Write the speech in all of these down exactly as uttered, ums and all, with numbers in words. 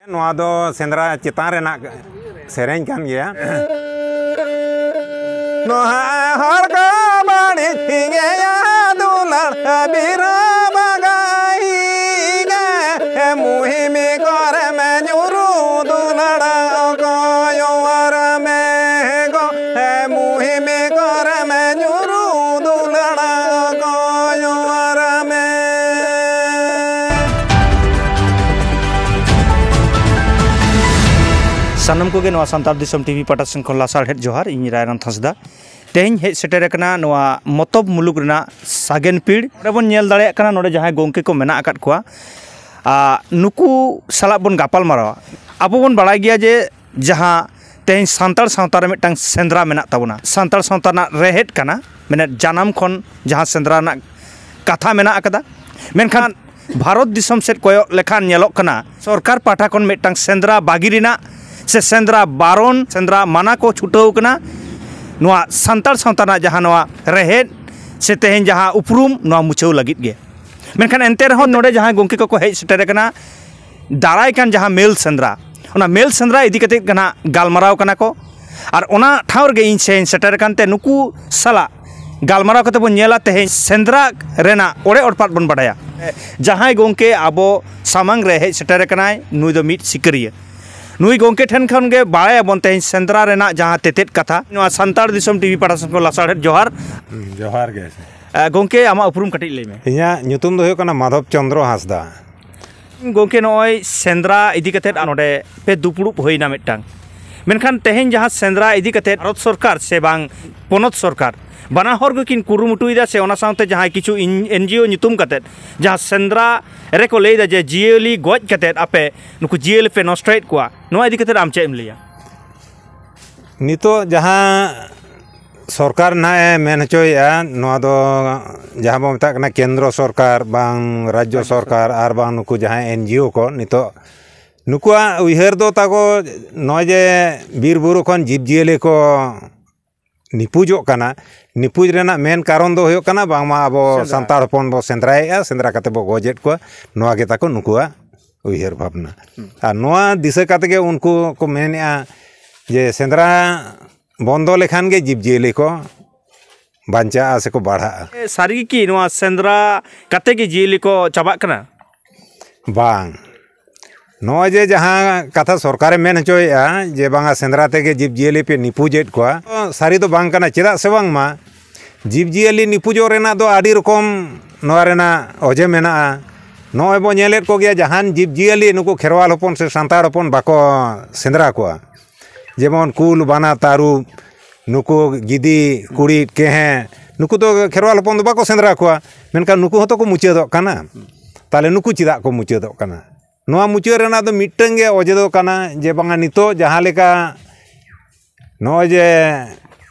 ᱱᱚᱣᱟ ᱫᱚ ᱥᱮᱸᱫᱽᱨᱟ ᱪᱮᱛᱟᱱ ᱨᱮᱱᱟᱜ ᱥᱮᱨᱮᱧ ᱠᱟᱱ ᱜᱮᱭᱟ᱾ ᱱᱚᱣᱟ ᱦᱚᱲ ᱠᱚ ᱵᱟᱹᱲᱤᱡ ᱯᱷᱤᱸᱜᱮᱭᱟ, ᱫᱩᱞᱟᱹᱲ ᱵᱤᱨ ᱵᱟᱜᱟᱭ ᱜᱮ, ᱢᱩᱦᱤᱢ ᱠᱚᱨᱮᱢ ᱧᱩᱨᱩ, ᱫᱩᱞᱟᱹᱲ ᱚᱠᱚᱭ ᱚᱣᱟᱨ ᱢᱮ ᱜᱚ, ᱢᱩᱦᱤᱢ ᱠᱚᱨᱮᱢ ᱧᱩᱨᱩ, ᱫᱩᱞᱟᱹᱲ ᱚᱠᱚᱭ ᱚᱣᱟᱨ ᱢᱮ᱾ ᱥᱟᱱᱟᱢ ᱠᱚᱜᱮ ᱱᱚᱣᱟ ᱥᱟᱱᱛᱟᱲ ᱫᱤᱥᱚᱢ ᱴᱤᱵᱷᱤ ᱯᱟᱦᱴᱟ ᱥᱮᱱ ᱠᱷᱚᱱ ᱞᱟᱥᱟᱲᱦᱮᱫ ᱡᱚᱦᱟᱨ᱾ ᱤᱧ ᱨᱟᱭᱨᱟᱢ ᱦᱟᱸᱥᱫᱟ᱾ ᱛᱮᱦᱮᱧ ᱦᱮᱡ ᱥᱮᱴᱮᱨ ᱟᱠᱟᱱᱟ ᱱᱚᱣᱟ ᱢᱚᱛᱚᱵ ᱢᱩᱞᱩᱠ ᱨᱮᱱᱟᱜ ᱥᱟᱜᱮᱱ ᱯᱤᱲ᱾ ᱱᱚᱰᱮ ᱵᱚᱱ ᱧᱮᱞ ᱫᱟᱲᱮᱭᱟᱜ ᱠᱟᱱᱟ, ᱱᱚᱰᱮ ᱡᱟᱦᱟᱸᱭ ᱜᱚᱢᱠᱮ ᱠᱚ ᱢᱮᱱᱟᱜ ᱟᱠᱟᱫ ᱠᱚᱣᱟ, ᱟᱨ ᱱᱩᱠᱩ ᱥᱟᱞᱟᱜ ᱵᱚᱱ ᱜᱟᱯᱟᱞ ᱢᱟᱨᱟᱣᱟ᱾ ᱟᱵᱚ ᱵᱚᱱ ᱵᱟᱲᱟᱭ ᱜᱮᱭᱟ ᱡᱮ ᱡᱟᱦᱟᱸ ᱛᱮᱦᱮᱧ ᱥᱟᱱᱛᱟᱲ ᱥᱟᱶᱛᱟ ᱨᱮ ᱢᱤᱫᱴᱟᱝ ᱥᱮᱸᱫᱽᱨᱟ ᱢᱮᱱᱟᱜ ᱛᱟᱵᱚᱱᱟ, ᱥᱟᱱᱛᱟᱲ ᱥᱟᱶᱛᱟ ᱨᱮᱱᱟᱜ ᱨᱮᱦᱮᱫ ᱠᱟᱱᱟ, ᱢᱮᱱᱮᱫ ᱡᱟᱱᱟᱢ ᱠᱷᱚᱱ ᱡᱟᱦᱟᱸ ᱥᱮᱸᱫᱽᱨᱟ ᱨᱮᱱᱟᱜ ᱠᱟᱛᱷᱟ ᱢᱮᱱᱟᱜ ᱟᱠᱟᱫᱟ᱾ ᱢᱮᱱᱠᱷᱟᱱ ᱵᱷᱟᱨᱚᱛ ᱫᱤᱥᱚᱢ ᱥᱮᱫ ᱠᱚᱭᱚᱜ ᱞᱮᱠᱷᱟᱱ ᱧᱮᱞᱚᱜ ᱠᱟᱱᱟ, ᱥᱚᱨᱠᱟᱨ ᱯᱟᱦᱴᱟ ᱠᱷᱚᱱ ᱢᱤᱫᱴᱟᱝ ᱥᱮᱸᱫᱽᱨᱟ ᱵᱟᱹᱜᱤ ᱨᱮᱱᱟᱜ ᱥᱮ ᱥᱮᱸᱫᱽᱨᱟ ᱵᱟᱨᱚᱱ, ᱥᱮᱸᱫᱽᱨᱟ ᱢᱟᱱᱟ ᱠᱚ ᱪᱷᱩᱴᱟᱹᱣ ᱠᱟᱱᱟ ᱱᱚᱣᱟ ᱥᱟᱱᱛᱟᱲ ᱥᱟᱶᱛᱟ ᱨᱮᱱᱟᱜ ᱡᱟᱦᱟᱸ ᱱᱚᱣᱟ ᱨᱮᱦᱮᱫ ᱥᱮ ᱛᱮᱦᱮᱧ ᱡᱟᱦᱟᱸ ᱩᱯᱨᱩᱢ, ᱱᱚᱣᱟ ᱢᱩᱪᱷᱟᱹᱣ ᱞᱟᱹᱜᱤᱫ ᱜᱮ᱾ ᱢᱮᱱᱠᱷᱟᱱ ᱮᱱᱛᱮ ᱨᱮᱦᱚᱸ ᱱᱚᱰᱮ ᱡᱟᱦᱟᱸᱭ ᱜᱚᱢᱠᱮ ᱠᱚᱠᱚ ᱦᱮᱡ ᱥᱮᱴᱮᱨ ᱟᱠᱟᱱᱟ, ᱫᱟᱨᱟᱭ ᱠᱟᱱ ᱡᱟᱦᱟᱸ ᱢᱮᱞ ᱥᱮᱸᱫᱽᱨᱟ, ᱚᱱᱟ ᱢᱮᱞ ᱥᱮᱸᱫᱽᱨᱟ ᱤᱫᱤ ᱠᱟᱛᱮᱫ ᱜᱮ ᱱᱟᱦᱟᱜ ᱜᱟᱞᱢᱟᱨᱟᱣ ᱠᱟᱱᱟ ᱠᱚ᱾ ᱟᱨ ᱚᱱᱟ ᱴᱷᱟᱶ ᱨᱮᱜᱮ ᱤᱧ ᱥᱮ-, ᱥᱮᱴᱮᱨ ᱟᱠᱟᱱ ᱛᱮ ᱱᱩᱠᱩ ᱥᱟᱞᱟᱜ ᱜᱟᱞᱢᱟᱨᱟᱣ ᱠᱟᱛᱮ ᱵᱚᱱ ᱧᱮᱞᱟ ᱛᱮᱦᱮᱧ ᱥᱮᱸᱫᱽᱨᱟ ᱨᱮᱱᱟᱜ ᱚᱲᱮ ᱚᱲᱯᱟᱛ ᱵᱚᱱ ᱵᱟᱰᱟᱭᱟ᱾ ᱡᱟᱦᱟᱸᱭ ᱜᱚᱢᱠᱮ ᱟᱵᱚ ᱥᱟᱢᱟᱝ ᱨᱮ ᱦᱮᱡ ᱥᱮᱴᱮᱨ ᱟᱠᱟᱱᱟᱭ, ᱱᱩᱭ ᱫᱚ ᱢᱤᱫ ᱥᱤᱠᱟᱹᱨᱤᱭᱟᱹ᱾ ᱱᱩᱭ ᱜᱚᱢᱠᱮ ᱴᱷᱮᱱ ᱠᱷᱚᱱ ᱜᱮ ᱵᱟᱲᱟᱭᱟᱵᱚᱱ ᱛᱮᱦᱮᱧ ᱥᱮᱸᱫᱽᱨᱟ ᱨᱮᱱᱟᱜ ᱡᱟᱦᱟᱸ ᱛᱮᱛᱮᱫ ᱠᱟᱛᱷᱟ᱾ ᱱᱚᱣᱟ ᱥᱟᱱᱛᱟᱲ ᱫᱤᱥᱚᱢ ᱴᱤᱵᱷᱤ ᱯᱟᱦᱴᱟ ᱥᱮᱱ ᱠᱷᱚᱱ ᱞᱟᱥᱟᱲᱦᱮᱫ ᱡᱚᱦᱟᱨ᱾ ᱦᱩᱸ, ᱡᱚᱦᱟᱨ ᱜᱮ᱾ ᱮ, ᱜᱚᱢᱠᱮ, ᱟᱢᱟᱜ ᱩᱯᱨᱩᱢ ᱠᱟᱹᱴᱤᱡ ᱞᱟᱹᱭ ᱢᱮ᱾ ᱤᱧᱟᱹᱜ ᱧᱩᱛᱩᱢ ᱫᱚ ᱦᱩᱭᱩᱜ ᱠᱟᱱᱟ ᱢᱟᱫᱷᱚᱵ ᱪᱚᱸᱫᱽᱨᱚ ᱦᱟᱸᱥᱫᱟ᱾ ᱜᱚᱢᱠᱮ, ᱱᱚᱜᱼᱚᱭ ᱥᱮᱸᱫᱽᱨᱟ ᱤᱫᱤ ᱠᱟᱛᱮᱫ ᱱᱚᱰᱮ ᱯᱮ ᱫᱩᱯᱲᱩᱵ ᱦᱩᱭᱱᱟ ᱢᱤᱫᱴᱟᱝ, ᱢᱮᱱᱠᱷᱟᱱ ᱛᱮᱦᱮᱧ ᱡᱟᱦᱟᱸ ᱥᱮᱸᱫᱽᱨᱟ ᱤᱫᱤ ᱠᱟᱛᱮᱫ ᱵᱷᱟᱨᱚᱛ ᱥᱚᱨᱠᱟᱨ ᱥᱮ ᱵᱟᱝ ᱯᱚᱱᱚᱛ ᱥᱚᱨᱠᱟᱨ ᱵᱟᱱᱟ ᱦᱚᱲ ᱜᱮᱠᱤᱱ ᱠᱩᱨᱩᱢᱩᱴᱩᱭᱮᱫᱟ, ᱥᱮ ᱚᱱᱟ ᱥᱟᱶᱛᱮ ᱡᱟᱦᱟᱸᱭ ᱠᱤᱪᱷᱩ ᱤᱱ-, ᱮᱱᱡᱤᱳ ᱧᱩᱛᱩᱢ ᱠᱟᱛᱮᱫ ᱡᱟᱦᱟᱸ ᱥᱮᱸᱫᱽᱨᱟ ᱨᱮᱠᱚ ᱞᱟᱹᱭᱫᱟ ᱡᱮ ᱡᱤᱭᱟᱹᱞᱤ ᱜᱚᱡ ᱠᱟᱛᱮᱫ ᱟᱯᱮ ᱱᱩᱠᱩ ᱡᱤᱭᱟᱹᱞᱤ ᱯᱮ ᱱᱚᱥᱴᱚᱭᱮᱫ ᱠᱚᱣᱟ, ᱱᱚᱣᱟ ᱤᱫᱤ ᱠᱟᱛᱮᱫ ᱟᱢ ᱪᱮᱫ ᱮᱢ ᱞᱟᱹᱭᱟ? ᱱᱤᱛᱚᱜ ᱡᱟᱦᱟᱸ ᱥᱚᱨᱠᱟᱨ ᱱᱟᱦᱟᱜ ᱮ ᱢᱮᱱ ᱦᱚᱪᱚᱭᱮᱫᱼᱟ, ᱱᱚᱣᱟ ᱫᱚ ᱡᱟᱦᱟᱸ ᱵᱚᱱ ᱢᱮᱛᱟᱜ ᱠᱟᱱᱟ ᱠᱮᱱᱫᱨᱚ ᱥᱚᱨᱠᱟᱨ ᱵᱟᱝ ᱨᱟᱡᱽᱡᱚ ᱥᱚᱨᱠᱟᱨ ᱟᱨ ᱵᱟᱝ ᱱᱩᱠᱩ ᱡᱟᱦᱟᱸᱭ ᱮᱱᱡᱤᱳ ᱠᱚ, ᱱᱤᱛᱚᱜ ᱱᱩᱠᱩᱣᱟᱜ ᱩᱭᱦᱟᱹᱨ ᱫᱚ ᱛᱟᱠᱚ ᱱᱚᱜᱼᱚᱭ ᱡᱮ ᱵᱤᱨ ᱵᱩᱨᱩ ᱠᱷᱚᱱ ᱡᱤᱵᱽ ᱡᱤᱭᱟᱹᱞᱤ ᱠᱚ ᱱᱤᱯᱩᱡᱚᱜ ᱠᱟᱱᱟ, ᱱᱤᱯᱩᱡ ᱨᱮᱱᱟᱜ ᱢᱮᱱ ᱠᱟᱨᱚᱱ ᱫᱚ ᱦᱩᱭᱩᱜ ᱠᱟᱱᱟ ᱵᱟᱝᱢᱟ ᱟᱵᱚ ᱥᱮᱸᱫᱽᱨᱟ᱾ ᱥᱟᱱᱛᱟᱲ ᱦᱚᱯᱚᱱ ᱵᱚ ᱥᱮᱸᱫᱽᱨᱟᱭᱮᱫᱼᱟ, ᱥᱮᱸᱫᱽᱨᱟ ᱠᱟᱛᱮ ᱵᱚ ᱜᱚᱡᱮᱫ ᱠᱚᱣᱟ, ᱱᱚᱣᱟ ᱜᱮ ᱛᱟᱠᱚ ᱱᱩᱠᱩᱣᱟᱜ ᱩᱭᱦᱟᱹᱨ ᱵᱷᱟᱵᱽᱱᱟ᱾ ᱟᱨ ᱱᱚᱣᱟ ᱫᱤᱥᱟᱹ ᱠᱟᱛᱮ ᱜᱮ ᱩᱱᱠᱩ ᱠᱚ ᱢᱮᱱᱮᱜᱼᱟ ᱡᱮ ᱥᱮᱸᱫᱽᱨᱟ ᱵᱚᱱᱫᱚ ᱞᱮᱠᱷᱟᱱ ᱜᱮ ᱡᱤᱵᱽᱼᱡᱤᱭᱟᱹᱞᱤ ᱠᱚ ᱵᱟᱧᱪᱟᱜᱼᱟ ᱥᱮᱠᱚ ᱵᱟᱲᱦᱟᱜᱼᱟ᱾ ᱥᱟᱹᱨᱤ ᱜᱮ ᱠᱤ ᱱᱚᱣᱟ ᱥᱮᱸᱫᱽᱨᱟ ᱠᱟᱛᱮ ᱜᱮ ᱡᱤᱭᱟᱹᱞᱤ ᱠᱚ ᱪᱟᱵᱟᱜ ᱠᱟᱱᱟ? ᱵᱟᱝ, ᱱᱚᱜᱼᱚᱭ ᱡᱮ ᱡᱟᱦᱟᱸ ᱠᱟᱛᱷᱟ ᱥᱚᱨᱠᱟᱨᱮ ᱢᱮᱱ ᱦᱚᱪᱚᱭᱮᱫᱼᱟ ᱡᱮ ᱵᱟᱝᱟ ᱥᱮᱸᱫᱽᱨᱟ ᱛᱮᱜᱮ ᱡᱤᱵᱽᱼᱡᱤᱭᱟᱹᱞᱤ ᱯᱮ ᱱᱤᱯᱩᱡᱮᱫ ᱠᱚᱣᱟ, ᱥᱟᱹᱨᱤ ᱫᱚ ᱵᱟᱝ ᱠᱟᱱᱟ᱾ ᱪᱮᱫᱟᱜ ᱥᱮ ᱵᱟᱝᱢᱟ ᱡᱤᱵᱽᱼᱡᱤᱭᱟᱹᱞᱤ ᱱᱤᱯᱩᱡᱚᱜ ᱨᱮᱱᱟᱜ ᱫᱚ ᱟᱹᱰᱤ ᱨᱚᱠᱚᱢ ᱱᱚᱣᱟ ᱨᱮᱱᱟᱜ ᱚᱡᱮ ᱢᱮᱱᱟᱜᱼᱟ᱾ ᱱᱚᱜᱼᱚᱭ ᱵᱚ ᱧᱮᱞᱮᱫ ᱠᱚᱜᱮᱭᱟ ᱡᱟᱦᱟᱱ ᱡᱤᱵᱽᱼᱡᱤᱭᱟᱹᱞᱤ ᱱᱩᱠᱩ ᱠᱷᱮᱨᱣᱟᱞ ᱦᱚᱯᱚᱱ ᱥᱮ ᱥᱟᱱᱛᱟᱲ ᱦᱚᱯᱚᱱ ᱵᱟᱠᱚ ᱥᱮᱸᱫᱽᱨᱟ ᱠᱚᱣᱟ, ᱡᱮᱢᱚᱱ ᱠᱩᱞ, ᱵᱟᱱᱟ, ᱛᱟᱹᱨᱩᱵ, ᱱᱩᱠᱩ ᱜᱤᱫᱤ, ᱠᱩᱲᱤᱫ, ᱠᱮᱦᱮᱸ, ᱱᱩᱠᱩ ᱫᱚ ᱠᱷᱮᱨᱣᱟᱞ ᱦᱚᱯᱚᱱ ᱫᱚ ᱵᱟᱠᱚ ᱥᱮᱸᱫᱽᱨᱟ ᱠᱚᱣᱟ, ᱢᱮᱱᱠᱷᱟᱱ ᱱᱩᱠᱩ ᱦᱚᱸᱛᱚ ᱠᱚ ᱢᱩᱪᱟᱹᱫᱚᱜ ᱠᱟᱱᱟ᱾ ᱛᱟᱦᱚᱞᱮ ᱱᱩᱠᱩ ᱪᱮᱫᱟᱜ ᱠᱚ ᱢᱩᱪᱟᱹᱫᱚᱜ ᱠᱟᱱᱟ? ᱱᱚᱣᱟ ᱢᱩᱪᱟᱹᱫ ᱨᱮᱱᱟᱜ ᱫᱚ ᱢᱤᱫᱴᱟᱝ ᱜᱮ ᱚᱡᱮ ᱫᱚ ᱠᱟᱱᱟ ᱡᱮ ᱵᱟᱝᱟ ᱱᱤᱛᱚᱜ ᱡᱟᱦᱟᱸ ᱞᱮᱠᱟ ᱱᱚᱜᱼᱚᱭ ᱡᱮ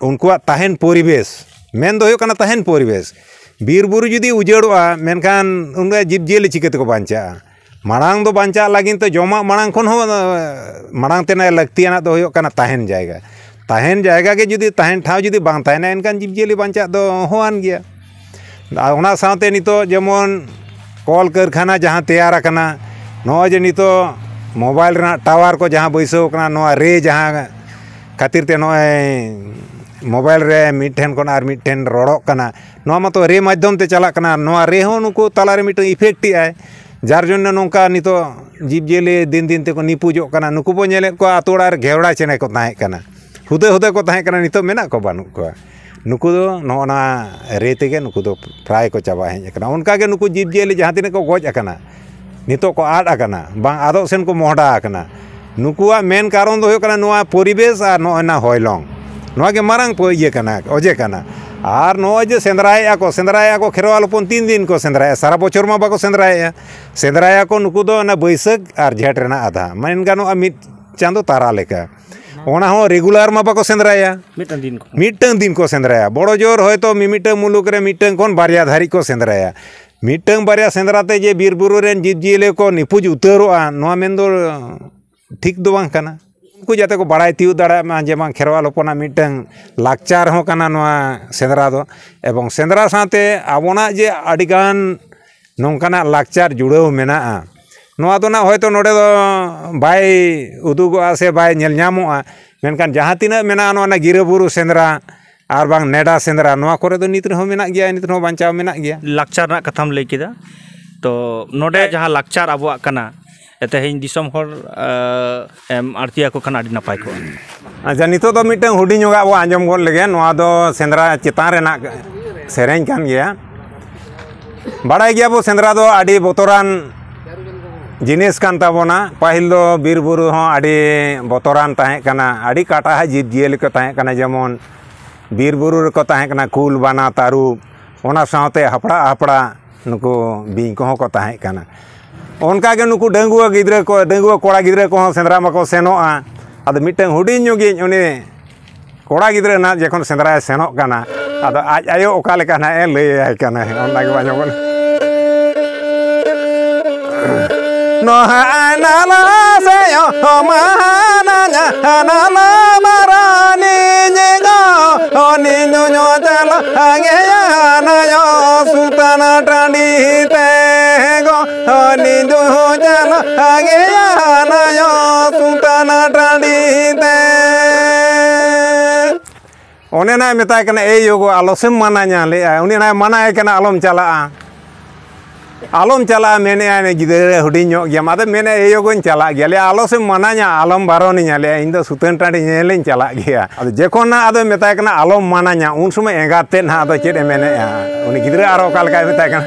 ᱩᱱᱠᱩᱣᱟᱜ ᱛᱟᱦᱮᱱ ᱯᱚᱨᱤᱵᱮᱥ, ᱢᱮᱱ ᱫᱚ ᱦᱩᱭᱩᱜ ᱠᱟᱱᱟ ᱛᱟᱦᱮᱱ ᱯᱚᱨᱤᱵᱮᱥ, ᱵᱤᱨ ᱵᱩᱨᱩ ᱡᱩᱫᱤ ᱩᱡᱟᱹᱲᱚᱜᱼᱟ ᱢᱮᱱᱠᱷᱟᱱ ᱩᱱᱠᱩ ᱡᱤᱵᱽᱼᱡᱤᱭᱟᱹᱞᱤ ᱪᱤᱠᱟᱹ ᱛᱮᱠᱚ ᱵᱟᱧᱪᱟᱜᱼᱟ? ᱢᱟᱲᱟᱝ ᱫᱚ ᱵᱟᱧᱪᱟᱜ ᱞᱟᱹᱜᱤᱫ ᱛᱮ ᱡᱚᱢᱟᱜ ᱢᱟᱲᱟᱝ ᱠᱷᱚᱱ ᱦᱚᱸ ᱢᱟᱲᱟᱝ ᱛᱮᱱᱟᱜ ᱞᱟᱹᱠᱛᱤᱭᱟᱱᱟᱜ ᱫᱚ ᱦᱩᱭᱩᱜ ᱠᱟᱱᱟ ᱛᱟᱦᱮᱱ ᱡᱟᱭᱜᱟ᱾ ᱛᱟᱦᱮᱱ ᱡᱟᱭᱜᱟ ᱜᱮ ᱡᱩᱫᱤ ᱛᱟᱦᱮᱱ ᱴᱷᱟᱶ ᱡᱩᱫᱤ ᱵᱟᱝ ᱛᱟᱦᱮᱱᱟ ᱮᱱᱠᱷᱟᱱ ᱡᱤᱵᱽᱼᱡᱤᱭᱟᱹᱞᱤ ᱵᱟᱧᱪᱟᱜ ᱫᱚ ᱦᱚᱸᱣᱟᱱ ᱜᱮᱭᱟ᱾ ᱟᱨ ᱚᱱᱟ ᱥᱟᱶᱛᱮ ᱱᱤᱛᱚᱜ ᱡᱮᱢᱚᱱ ᱠᱚᱞ ᱠᱟᱹᱨᱠᱷᱟᱱᱟ ᱡᱟᱦᱟᱸ ᱛᱮᱭᱟᱨ ᱟᱠᱟᱱᱟ, ᱱᱚᱜᱼᱚᱭ ᱡᱮ ᱱᱤᱛᱚᱜ ᱢᱳᱵᱟᱭᱤᱞ ᱨᱮᱱᱟᱜ ᱴᱟᱣᱟᱨ ᱠᱚ ᱡᱟᱦᱟᱸ ᱵᱟᱹᱭᱥᱟᱹᱣ ᱠᱟᱱᱟ, ᱱᱚᱣᱟ ᱨᱮ ᱡᱟᱦᱟᱸ ᱠᱷᱟᱹᱛᱤᱨ ᱛᱮ ᱱᱚᱜᱼᱚᱭ ᱢᱳᱵᱟᱭᱤᱞ ᱨᱮ ᱢᱤᱫ ᱴᱷᱮᱱ ᱠᱷᱚᱱ ᱟᱨ ᱢᱤᱫ ᱴᱷᱮᱱ ᱨᱚᱲᱚᱜ ᱠᱟᱱᱟ, ᱱᱚᱣᱟ ᱢᱟᱛᱚ ᱨᱮ ᱢᱟᱫᱽᱫᱷᱚᱢ ᱛᱮ ᱪᱟᱞᱟᱜ ᱠᱟᱱᱟ᱾ ᱱᱚᱣᱟ ᱨᱮ ᱦᱚᱸ ᱱᱩᱠᱩ ᱛᱟᱞᱟᱨᱮ ᱢᱤᱫᱴᱟᱝ ᱤᱯᱷᱮᱠᱴ ᱮᱜᱼᱟᱭ, ᱡᱟᱨ ᱡᱚᱱᱱᱚ ᱱᱚᱝᱠᱟ ᱱᱤᱛᱚᱜ ᱡᱤᱵᱽᱼᱡᱤᱭᱟᱹᱞᱤ ᱫᱤᱱ ᱫᱤᱱ ᱛᱮᱠᱚ ᱱᱤᱯᱩᱡᱚᱜ ᱠᱟᱱᱟ᱾ ᱱᱩᱠᱩ ᱵᱚ ᱧᱮᱞᱮᱫ ᱠᱚᱣᱟ ᱟᱛᱳ ᱚᱲᱟᱜ ᱨᱮ ᱜᱷᱮᱣᱲᱟ ᱪᱮᱬᱮ ᱠᱚ ᱛᱟᱦᱮᱸ ᱠᱟᱱᱟ, ᱦᱩᱫᱟᱹ ᱦᱩᱫᱟᱹ ᱠᱚ ᱛᱟᱦᱮᱸ ᱠᱟᱱᱟ, ᱱᱤᱛᱚᱜ ᱢᱮᱱᱟᱜ ᱠᱚᱣᱟ? ᱵᱟᱹᱱᱩᱜ ᱠᱚᱣᱟ᱾ ᱱᱩᱠᱩ ᱫᱚ ᱱᱚᱜᱼᱚ ᱱᱚᱣᱟ ᱨᱮ ᱛᱮᱜᱮ ᱱᱩᱠᱩ ᱫᱚ ᱯᱨᱟᱭ ᱠᱚ ᱪᱟᱵᱟ ᱦᱮᱡ ᱟᱠᱟᱱᱟ᱾ ᱚᱱᱠᱟᱜᱮ ᱱᱩᱠᱩ ᱡᱤᱵᱽᱼᱡᱤᱭᱟᱹᱞᱤ ᱡᱟᱦᱟᱸ ᱛᱤᱱᱟᱹᱜ ᱠᱚ ᱜᱚᱡ ᱟᱠᱟᱱᱟ, ᱱᱤᱛᱚᱜ ᱠᱚ ᱟᱫ ᱟᱠᱟᱱᱟ, ᱵᱟᱝ ᱟᱫᱚᱜ ᱥᱮᱱ ᱠᱚ ᱢᱚᱦᱰᱟ ᱟᱠᱟᱱᱟ, ᱱᱩᱠᱩᱣᱟᱜ ᱢᱮᱱ ᱠᱟᱨᱚᱱ ᱫᱚ ᱦᱩᱭᱩᱜ ᱠᱟᱱᱟ ᱱᱚᱣᱟ ᱯᱚᱨᱤᱵᱮᱥ ᱟᱨ ᱱᱚᱜᱼᱚᱭ ᱱᱟ ᱦᱚᱭᱞᱚᱝ᱾ ᱱᱚᱣᱟ ᱜᱮ ᱢᱟᱨᱟᱝ ᱯᱚ-, ᱤᱭᱟᱹ ᱠᱟᱱᱟ, ᱚᱡᱮ ᱠᱟᱱᱟ᱾ ᱟᱨ ᱱᱚᱜᱼᱚᱭ ᱡᱮ ᱥᱮᱸᱫᱽᱨᱟᱭᱮᱫᱼᱟ ᱠᱚ, ᱥᱮᱸᱫᱽᱨᱟᱭᱮᱫᱼᱟ ᱠᱚ, ᱠᱷᱮᱨᱣᱟᱞ ᱦᱚᱯᱚᱱ ᱛᱤᱱ ᱫᱤᱱ ᱠᱚ ᱥᱮᱸᱫᱽᱨᱟᱭᱟ? ᱥᱟᱨᱟ ᱵᱚᱪᱷᱚᱨ ᱢᱟ ᱵᱟᱠᱚ ᱥᱮᱸᱫᱽᱨᱟᱭᱮᱫᱼᱟ᱾ ᱥᱮᱸᱫᱽᱨᱟᱭᱟᱠᱚ ᱱᱩᱠᱩ ᱫᱚ ᱚᱱᱟ ᱵᱟᱹᱭᱥᱟᱹᱠᱷ ᱟᱨ ᱡᱷᱮᱸᱴ ᱨᱮᱱᱟᱜ ᱟᱫᱷᱟ, ᱢᱮᱱ ᱜᱟᱱᱚᱜᱼᱟ ᱢᱤᱫ ᱪᱟᱸᱫᱚ ᱛᱟᱨᱟ ᱞᱮᱠᱟ᱾ ᱚᱱᱟ ᱦᱚᱸ ᱨᱮᱜᱩᱞᱟᱨ ᱢᱟ ᱵᱟᱠᱚ ᱥᱮᱸᱫᱽᱨᱟᱭᱟ᱾ ᱢᱤᱫᱴᱟᱝ ᱫᱤᱱ ᱠᱚ᱾ ᱢᱤᱫᱴᱟᱝ ᱫᱤᱱ ᱠᱚ ᱥᱮᱸᱫᱽᱨᱟᱭᱟ᱾ ᱵᱚᱲᱚ ᱡᱳᱨ ᱦᱚᱭᱛᱳ ᱢᱤᱢᱤᱫᱴᱟᱝ ᱢᱩᱞᱩᱠ ᱨᱮ ᱢᱤᱫᱴᱟᱝ ᱠᱷᱚᱱ ᱵᱟᱨᱭᱟ ᱫᱷᱟᱹᱨᱤᱡ ᱠᱚ ᱥᱮᱸᱫᱽᱨᱟᱭᱟ᱾ ᱢᱤᱫᱴᱟᱝ ᱵᱟᱨᱭᱟ ᱥᱮᱸᱫᱽᱨᱟ ᱛᱮ ᱡᱮ ᱵᱤᱨ ᱵᱩᱨᱩ ᱨᱮᱱ ᱡᱤᱵᱽᱼᱡᱤᱭᱟᱹᱞᱤ ᱠᱚ ᱱᱤᱯᱩᱡ ᱩᱛᱟᱹᱨᱚᱜᱼᱟ, ᱱᱚᱣᱟ ᱢᱮᱱ ᱫᱚ ᱴᱷᱤᱠ ᱫᱚ ᱵᱟᱝ ᱠᱟᱱᱟ᱾ ᱩᱱᱠᱩ ᱡᱟᱛᱮ ᱠᱚ ᱵᱟᱲᱟᱭ ᱛᱤᱭᱳᱜ ᱫᱟᱲᱮᱭᱟᱜ ᱢᱟ ᱡᱮ ᱵᱟᱝ ᱠᱷᱮᱨᱣᱟᱞ ᱦᱚᱯᱚᱱᱟᱜ ᱢᱤᱫᱴᱟᱝ ᱞᱟᱠᱪᱟᱨ ᱦᱚᱸ ᱠᱟᱱᱟ ᱱᱚᱣᱟ ᱥᱮᱸᱫᱽᱨᱟ ᱫᱚ᱾ ᱮᱵᱚᱝ ᱥᱮᱸᱫᱽᱨᱟ ᱥᱟᱶᱛᱮ ᱟᱵᱚᱱᱟᱜ ᱡᱮ ᱟᱹᱰᱤᱜᱟᱱ ᱱᱚᱝᱠᱟᱱᱟᱜ ᱞᱟᱠᱪᱟᱨ ᱡᱩᱲᱟᱹᱣ ᱢᱮᱱᱟᱜᱼᱟ, ᱱᱚᱣᱟ ᱫᱚ ᱱᱟᱜ ᱦᱚᱭᱛᱳ ᱱᱚᱰᱮ ᱫᱚ ᱵᱟᱭ ᱩᱫᱩᱜᱚᱜᱼᱟ ᱥᱮ ᱵᱟᱭ ᱧᱮᱞ ᱧᱟᱢᱚᱜᱼᱟ, ᱢᱮᱱᱠᱷᱟᱱ ᱡᱟᱦᱟᱸ ᱛᱤᱱᱟᱹᱜ ᱢᱮᱱᱟᱜᱼᱟ, ᱱᱚᱣᱟ ᱱᱟᱜ ᱜᱤᱨᱟᱹ ᱵᱩᱨᱩ ᱥᱮᱸᱫᱽᱨᱟ ᱟᱨ ᱵᱟᱝ ᱱᱮᱰᱟ ᱥᱮᱸᱫᱽᱨᱟ, ᱱᱚᱣᱟ ᱠᱚᱨᱮ ᱫᱚ ᱱᱤᱛ ᱨᱮᱦᱚᱸ ᱢᱮᱱᱟᱜ ᱜᱮᱭᱟ, ᱱᱤᱛ ᱨᱮᱦᱚᱸ ᱵᱟᱧᱪᱟᱣ ᱢᱮᱱᱟᱜ ᱜᱮᱭᱟ᱾ ᱞᱟᱠᱪᱟᱨ ᱨᱮᱱᱟᱜ ᱠᱟᱛᱷᱟᱢ ᱞᱟᱹᱭ ᱠᱮᱫᱟ, ᱛᱚ ᱱᱚᱰᱮ ᱡᱟᱦᱟᱸ ᱞᱟᱠᱪᱟᱨ ᱟᱵᱚᱣᱟᱜ ᱠᱟᱱᱟ, ᱛᱮᱦᱮᱧ ᱫᱤᱥᱚᱢ ᱦᱚᱲ, ᱮ, ᱮᱢ ᱟᱹᱲᱛᱤ ᱟᱠᱚ ᱠᱷᱟᱱ ᱟᱹᱰᱤ ᱱᱟᱯᱟᱭ ᱠᱚᱜᱼᱟ᱾ ᱟᱪᱪᱷᱟ, ᱱᱤᱛᱚᱜ ᱫᱚ ᱢᱤᱫᱴᱟᱝ ᱦᱩᱰᱤᱧ ᱧᱚᱜᱟᱜ ᱵᱚ ᱟᱸᱡᱚᱢ ᱜᱚᱫ ᱞᱮᱜᱮ᱾ ᱱᱚᱣᱟ ᱫᱚ ᱥᱮᱸᱫᱽᱨᱟ ᱪᱮᱛᱟᱱ ᱨᱮᱱᱟᱜ ᱥᱮᱨᱮᱧ ᱠᱟᱱ ᱜᱮᱭᱟ᱾ ᱵᱟᱲᱟᱭ ᱜᱮᱭᱟ ᱵᱚ, ᱥᱮᱸᱫᱽᱨᱟ ᱫᱚ ᱟᱹᱰᱤ ᱵᱚᱛᱚᱨᱟᱱ ᱡᱤᱱᱤᱥ ᱠᱟᱱ ᱛᱟᱵᱚᱱᱟ᱾ ᱯᱟᱹᱦᱤᱞ ᱫᱚ ᱵᱤᱨ ᱵᱩᱨᱩ ᱦᱚᱸ ᱟᱹᱰᱤ ᱵᱚᱛᱚᱨᱟᱱ ᱛᱟᱦᱮᱸ ᱠᱟᱱᱟ, ᱟᱹᱰᱤ ᱠᱟᱴᱟᱦᱟ ᱡᱤᱵᱽ ᱡᱤᱭᱟᱹᱞᱤ ᱠᱚ ᱛᱟᱦᱮᱸ ᱠᱟᱱᱟ, ᱡᱮᱢᱚᱱ ᱵᱤᱨ ᱵᱩᱨᱩ ᱨᱮᱠᱚ ᱛᱟᱦᱮᱸ ᱠᱟᱱᱟ ᱠᱩᱞ, ᱵᱟᱱᱟ, ᱛᱟᱹᱨᱩᱵ, ᱚᱱᱟ ᱥᱟᱶᱛᱮ ᱦᱟᱯᱲᱟ ᱦᱟᱯᱲᱟ ᱱᱩᱠᱩ ᱵᱤᱧ ᱠᱚᱦᱚᱸ ᱠᱚ ᱛᱟᱦᱮᱸ ᱠᱟᱱᱟ᱾ ᱚᱱᱠᱟ ᱜᱮ ᱱᱩᱠᱩ ᱰᱟᱺᱜᱩᱣᱟᱹ ᱜᱤᱫᱽᱨᱟᱹ ᱠᱚ, ᱰᱟᱺᱜᱩᱣᱟᱹ ᱠᱚᱲᱟ ᱜᱤᱫᱽᱨᱟᱹ ᱠᱚᱦᱚᱸ ᱥᱮᱸᱫᱽᱨᱟ ᱢᱟᱠᱚ ᱥᱮᱱᱚᱜᱼᱟ᱾ ᱟᱫᱚ ᱢᱤᱫᱴᱟᱝ ᱦᱩᱰᱤᱧ ᱧᱚᱜᱤᱡ ᱩᱱᱤ ᱠᱚᱲᱟ ᱜᱤᱫᱽᱨᱟᱹ ᱱᱟᱦᱟᱜ ᱡᱚᱠᱷᱚᱱ ᱥᱮᱸᱫᱽᱨᱟᱭ ᱥᱮᱱᱚᱜ ᱠᱟᱱᱟ, ᱟᱫᱚ ᱟᱡ ᱟᱭᱳ ᱚᱠᱟ ᱞᱮᱠᱟ ᱱᱟᱦᱟᱜ ᱮ ᱞᱟᱹᱭ ᱟᱭ ᱠᱟᱱᱟ, ᱚᱱᱟ ᱜᱮ ᱵᱟᱝ ᱧᱟᱢᱚᱜ ᱠᱟᱱᱟ᱾ ᱱᱚᱦᱟᱭ ᱱᱟᱞᱟ ᱥᱮ ᱚᱢᱟᱱᱟᱧᱟ, ᱱᱟᱞᱟ ᱢᱟᱨᱟᱱᱤ ᱧᱮᱜᱚ, ᱚᱱᱤ ᱫᱩᱧᱚ ᱪᱟᱞᱟᱜ ᱜᱮᱭᱟ ᱱᱟᱭᱚ ᱥᱩᱛᱟᱱᱟ ᱴᱟᱺᱰᱤ ᱛᱮ ᱜᱚ, ᱚᱱᱤ ᱫᱩᱧᱚ ᱪᱟᱞᱟᱜ ᱜᱮᱭᱟ ᱱᱟᱭᱚ ᱥᱩᱛᱟᱱᱟ ᱴᱟᱺᱰᱤ ᱛᱮ᱾ ᱚᱱᱮ ᱱᱟᱭ ᱢᱮᱛᱟᱭ ᱠᱟᱱᱟ, "ᱮᱭ ᱭᱳ ᱜᱚ, ᱟᱞᱚᱥᱮᱢ ᱢᱟᱱᱟᱧᱟ," ᱞᱟᱹᱭᱟᱭ᱾ ᱩᱱᱤ ᱱᱟᱭ ᱢᱟᱱᱟᱭ ᱠᱟᱱᱟ, "ᱟᱞᱚᱢ ᱪᱟᱞᱟᱜᱼᱟ, ᱟᱞᱚᱢ ᱪᱟᱞᱟᱜᱼᱟ," ᱢᱮᱱᱮᱫᱼᱟᱭ᱾ ᱩᱱᱤ ᱜᱤᱫᱽᱨᱟᱹ ᱦᱩᱰᱤᱧ ᱧᱚᱜ ᱜᱮᱭᱟ, ᱟᱫᱚ ᱢᱮᱱᱮᱫᱼᱟᱭ, "ᱮᱭ ᱭᱳ ᱜᱚᱧ ᱪᱟᱞᱟᱜ ᱜᱮᱭᱟ," ᱞᱟᱹᱭᱟ, "ᱟᱞᱚᱥᱮᱢ ᱢᱟᱱᱟᱧᱟ, ᱟᱞᱚᱢ ᱵᱟᱨᱚᱱᱤᱧᱟ," ᱞᱟᱹᱭᱟ, "ᱤᱧ ᱫᱚ ᱥᱩᱛᱟᱹᱱ ᱴᱟᱺᱰᱤ ᱧᱮᱞᱤᱧ ᱪᱟᱞᱟᱜ ᱜᱮᱭᱟ᱾" ᱟᱫᱚ ᱡᱚᱠᱷᱚᱱ ᱱᱟᱜ ᱟᱫᱚᱭ ᱢᱮᱛᱟᱭ ᱠᱟᱱᱟ, "ᱟᱞᱚᱢ ᱢᱟᱱᱟᱧᱟ," ᱩᱱ ᱥᱚᱢᱚᱭ ᱮᱸᱜᱟᱛ ᱛᱮᱫ ᱱᱟᱜ ᱟᱫᱚ ᱪᱮᱫ ᱮ ᱢᱮᱱᱮᱫᱼᱟ? ᱩᱱᱤ ᱜᱤᱫᱽᱨᱟᱹ ᱟᱨᱚ ᱚᱠᱟ ᱞᱮᱠᱟᱭ ᱢᱮᱛᱟᱭ ᱠᱟᱱᱟ?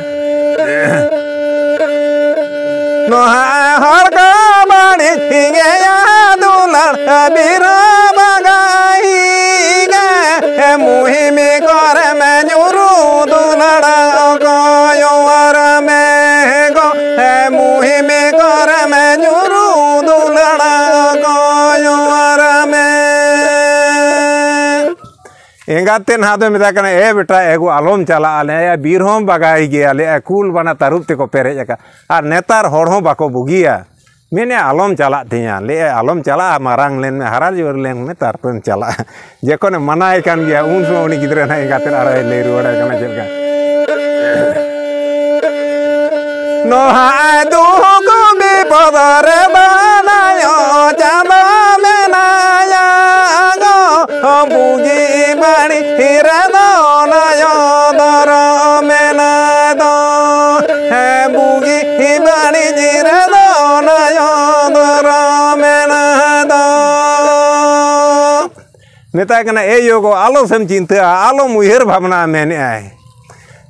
ᱱᱚᱣᱟ ᱦᱚᱲ ᱠᱚ ᱵᱟᱹᱲᱤᱡ ᱜᱮᱭᱟ ᱫᱩᱞᱟᱹᱲ ᱵᱤᱨ ᱵᱟᱜᱟᱭ ᱜᱮ, ᱢᱩᱦᱤᱢ ᱠᱚᱨᱮᱢ ᱧᱩᱨᱩ ᱫᱩᱞᱟᱹᱲ ᱚᱠᱚᱭ ᱚᱣᱟᱨ ᱢᱮ ᱜᱚ, ᱢᱩᱦᱤᱢ ᱠᱚᱨᱮᱢ ᱧᱩᱨᱩ ᱫᱩᱞᱟᱹᱲ ᱚᱠᱚᱭ ᱚᱣᱟᱨ ᱢᱮ᱾ ᱮᱸᱜᱟᱛ ᱛᱮᱫ ᱱᱟᱦᱟᱜ ᱫᱚᱭ ᱢᱮᱛᱟᱭ ᱠᱟᱱᱟ, "ᱮ ᱵᱮᱴᱟ, ᱮᱜᱳ ᱟᱞᱚᱢ ᱪᱟᱞᱟᱜᱼᱟ," ᱞᱟᱹᱭᱟᱭ, "ᱵᱤᱨ ᱦᱚᱸ ᱵᱟᱜᱟᱭ ᱜᱮᱭᱟ," ᱞᱟᱹᱭᱟᱭ, "ᱠᱩᱞ ᱵᱟᱱᱟ ᱛᱟᱹᱨᱩᱵ ᱛᱮᱠᱚ ᱯᱮᱨᱮᱡ ᱟᱠᱟᱫ, ᱟᱨ ᱱᱮᱛᱟᱨ ᱦᱚᱲ ᱦᱚᱸ ᱵᱟᱠᱚ ᱵᱩᱜᱤᱭᱟ," ᱢᱮᱱᱮᱫᱼᱟ, "ᱟᱞᱚᱢ ᱪᱟᱞᱟᱜ ᱛᱤᱧᱟ," ᱞᱟᱹᱭᱟᱭ, "ᱟᱞᱚᱢ ᱪᱟᱞᱟᱜᱼᱟ, ᱢᱟᱨᱟᱝ ᱞᱮᱱ ᱢᱮ, ᱦᱟᱨᱟ ᱡᱩᱣᱟᱹᱨ ᱞᱮᱱ ᱢᱮ, ᱛᱟᱨᱯᱚᱨᱮᱢ ᱪᱟᱞᱟᱜᱼᱟ᱾" ᱡᱚᱠᱷᱚᱱᱮ ᱢᱟᱱᱟᱭ ᱠᱟᱱ ᱜᱮᱭᱟ, ᱩᱱ ᱥᱚᱢᱚᱭ ᱩᱱᱤ ᱜᱤᱫᱽᱨᱟᱹ ᱱᱟᱦᱟᱜ ᱮᱸᱜᱟᱛ ᱛᱮᱫ ᱟᱨᱚᱭ ᱞᱟᱹᱭ ᱨᱩᱣᱟᱹᱲᱟᱭ ᱠᱟᱱᱟ ᱪᱮᱫ ᱞᱮᱠᱟ? ᱱᱚᱣᱟ ᱫᱩᱠ ᱫᱚᱨᱮ ᱫᱚ ᱱᱟᱭᱚ ᱪᱟᱸᱫᱚ ᱢᱮᱱᱟᱭᱟ ᱜᱚ, ᱵᱩᱜᱤ ᱵᱟᱹᱲᱤᱡ ᱨᱮᱫᱚ ᱱᱟᱭᱚ ᱫᱚᱨᱚ ᱢᱮᱱᱟᱭ ᱫᱚ᱾ ᱦᱮᱸ, ᱵᱩᱜᱤ ᱵᱟᱹᱲᱤᱡ ᱨᱮᱫᱚ ᱱᱟᱭᱚ ᱫᱚᱨᱚ ᱢᱮᱱᱟᱭ ᱫᱚ᱾ ᱢᱮᱛᱟᱭ ᱠᱟᱱᱟ, "ᱮ ᱭᱳ ᱜᱚ, ᱟᱞᱚ ᱥᱮᱢ ᱪᱤᱱᱛᱟᱹᱜᱼᱟ, ᱟᱞᱚᱢ ᱩᱭᱦᱟᱹᱨ ᱵᱷᱟᱵᱽᱱᱟ", ᱢᱮᱱᱮᱫᱼᱟᱭ᱾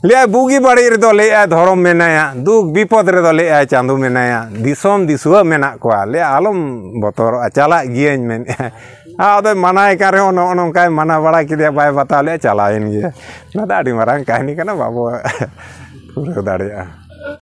ᱞᱟᱹᱭᱟᱭ, ᱵᱩᱜᱤ ᱵᱟᱹᱲᱤᱡ ᱨᱮᱫᱚ ᱞᱟᱹᱭᱮᱫᱼᱟᱭ ᱫᱷᱚᱨᱚᱢ ᱢᱮᱱᱟᱭᱟ, ᱫᱩᱠ ᱵᱤᱯᱚᱫ ᱨᱮᱫᱚ ᱞᱟᱹᱭᱮᱫᱼᱟᱭ ᱪᱟᱸᱫᱚ ᱢᱮᱱᱟᱭᱟ, ᱫᱤᱥᱚᱢ ᱫᱤᱥᱩᱣᱟᱹ ᱢᱮᱱᱟᱜ ᱠᱚᱣᱟ, ᱞᱟᱹᱭᱟ, "ᱟᱞᱚᱢ ᱵᱚᱛᱚᱨᱚᱜᱼᱟ, ᱪᱟᱞᱟᱜ ᱜᱤᱭᱟᱹᱧ", ᱢᱮᱱᱮᱫᱼᱟᱭ᱾ ᱟᱨ ᱟᱫᱚᱭ ᱢᱟᱱᱟᱭ ᱠᱟᱱ ᱨᱮᱦᱚᱸ ᱱᱚᱜᱼᱚ ᱱᱚᱝᱠᱟᱭ ᱢᱟᱱᱟ ᱵᱟᱲᱟ ᱠᱮᱫᱮᱭᱟ, ᱵᱟᱭ ᱵᱟᱛᱟᱣ ᱞᱮᱫᱼᱟ, ᱪᱟᱞᱟᱣᱮᱱ ᱜᱮᱭᱟ᱾ ᱚᱱᱟ ᱫᱚ ᱟᱹᱰᱤ ᱢᱟᱨᱟᱝ ᱠᱟᱹᱦᱱᱤ ᱠᱟᱱᱟ, ᱵᱟᱵᱚ ᱯᱩᱨᱟᱹᱣ ᱫᱟᱲᱮᱭᱟᱜᱼᱟ᱾